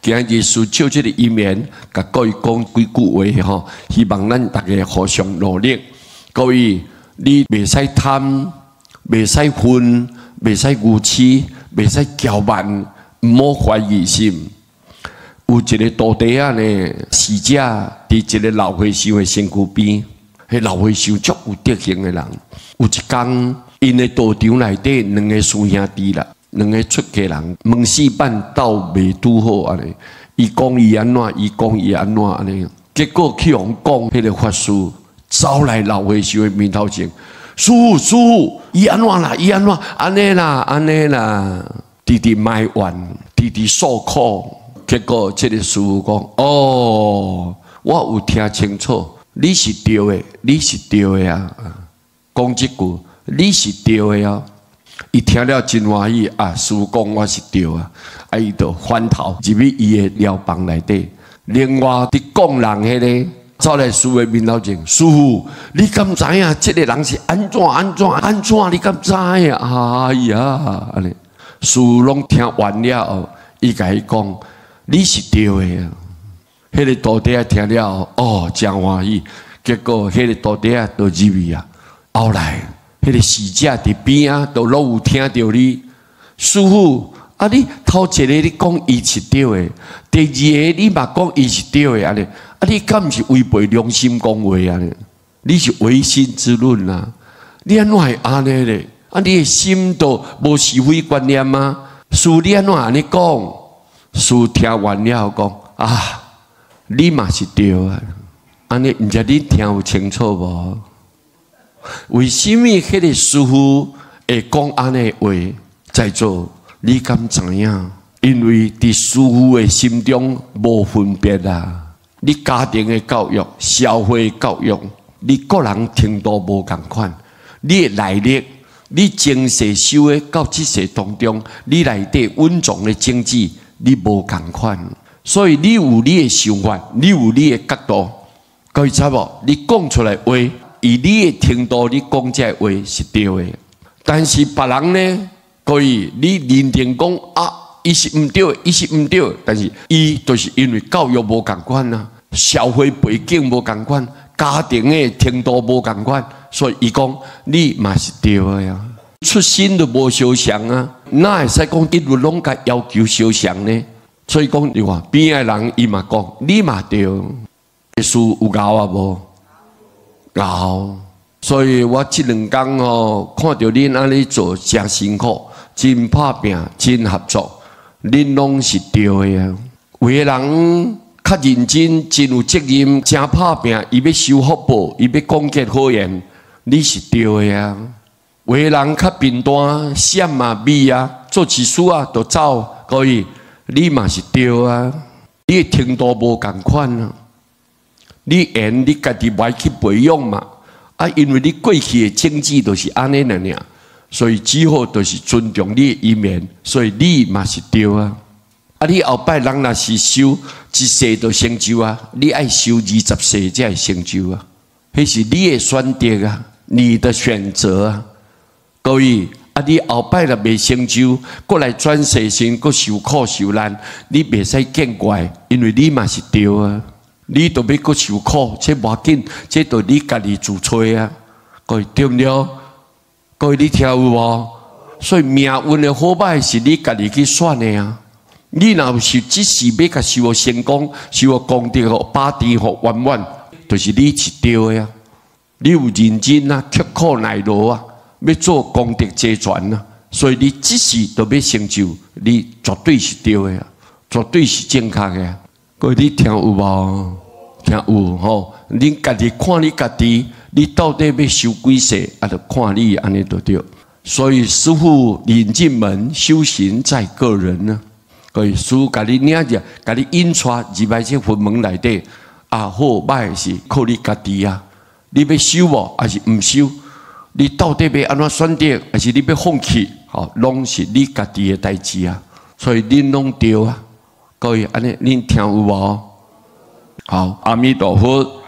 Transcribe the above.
今日師父借這个因緣，共各位講幾句話吼，希望咱大家互相努力。各位，你袂使貪，袂使恨，袂使愚癡，袂使驕慢，毋好懷疑心。有一个徒弟仔呢，侍者佇一个老和尚的身軀邊，彼老和尚足有德行的人。有一工，𪜶的道場內底兩个師兄弟啦，兩个出家人問事板鬥袂拄好按呢，伊講伊按怎，伊講伊按怎按呢，結果去予人講，彼个法師走來老和尚的面頭前，師父師父，伊按怎啦？伊按怎？按呢啦，按呢啦，直直埋怨，直直訴苦。結果這个師父講：哦，我有聽清楚，你是對的，你是對的啊！講這句，你是對的啊！伊聽了真歡喜啊！師父講我是對啊！啊，伊就翻頭入去伊的寮房內底。另外，佇講人彼个走來師父的面頭前，師父，你敢知影？這个人是按怎按怎按怎？你敢知影？哎呀，按呢，師父攏聽完了後，伊共伊講：你是對的啊！彼个徒弟仔聽了後，哦，真歡喜。結果，彼个徒弟仔就入去啊。後來，彼个侍者佇邊仔都攏有聽著你，師父，啊！你頭一个你講伊是對的，第二个你嘛講伊是對的，按呢，啊！你敢毋是違背良心講話按呢？你是違心之論啊！你按怎會按呢咧？啊！你的心都無是非觀念嗎？師父，你按怎按呢講？師父聽完了後講啊，你嘛是對啊！按呢，毋知你聽有清楚無？為啥物彼个師父會講按呢話？在座你敢知影？因為佇師父的心中無分別啊！你家庭的教育、社會教育，你個人程度無仝款，你的來歷，你前世修的到這世當中，你內底蘊藏的種子，你無仝款，所以你有你的想法，你有你的角度，各位知無？你講出來話，以你的程度，你講這个話是對的，但是別人呢？各位，你認定講啊，伊是毋對，伊是毋對，但是伊就是因為教育無仝款啊，社會背景無仝款，家庭的程度無仝款，所以伊講你嘛是對的啊。出身都無相像啊，哪會使講一律攏共要求相像呢？所以講你看邊仔人伊嘛講你嘛對，師有𠢕啊無？𠢕。所以我這兩工吼，看著恁按呢做誠辛苦，真拍拚，真合作，恁攏是對的啊。有的人較認真，真有責任，誠拍拚，伊欲修福報，伊欲廣結好緣，你是對的啊。有的人較貧惰，閃啊避啊，做一事啊就走，各位，你嘛是對啊。你的程度無仝款啊，你緣你家己無愛去培養嘛。啊，因為你過去的種子就是按呢爾爾，所以只好就是尊重你的因緣，所以你嘛是對啊。啊，你後擺人若是修一世就成就啊，你愛修20世才會成就啊，彼是你的選擇啊，你的選擇啊。各位，啊，你後擺若袂成就，閣來轉世時閣受苦受難，你袂使見怪，因為你嘛是對啊。你都欲閣受苦，這無要緊，這都你家己自揣啊。各位對毋對？各位你聽有無？所以命運的好歹是你家己去選的啊。你若是這世欲共修成功，修功德予把持予圓滿，就是你是對的啊。你有認真啊，刻苦耐勞啊，欲做功德濟傳啊，所以你這世都欲成就，你絕對是對的啊，絕對是正確的啊。各位你聽有無？聽有吼？恁家己看你家己，你到底欲修幾世，啊，就看你按呢就對。所以師父領進門，修行在個人呢。各位師父共你領著，共你引帶入來這佛門內底，啊好歹是靠你家己啊。你欲修無，還是毋修？你到底欲按怎選擇，還是你欲放棄？吼，攏是你家己的代誌啊。所以恁攏對啊。各位，按呢，恁聽有無？好，阿彌陀佛。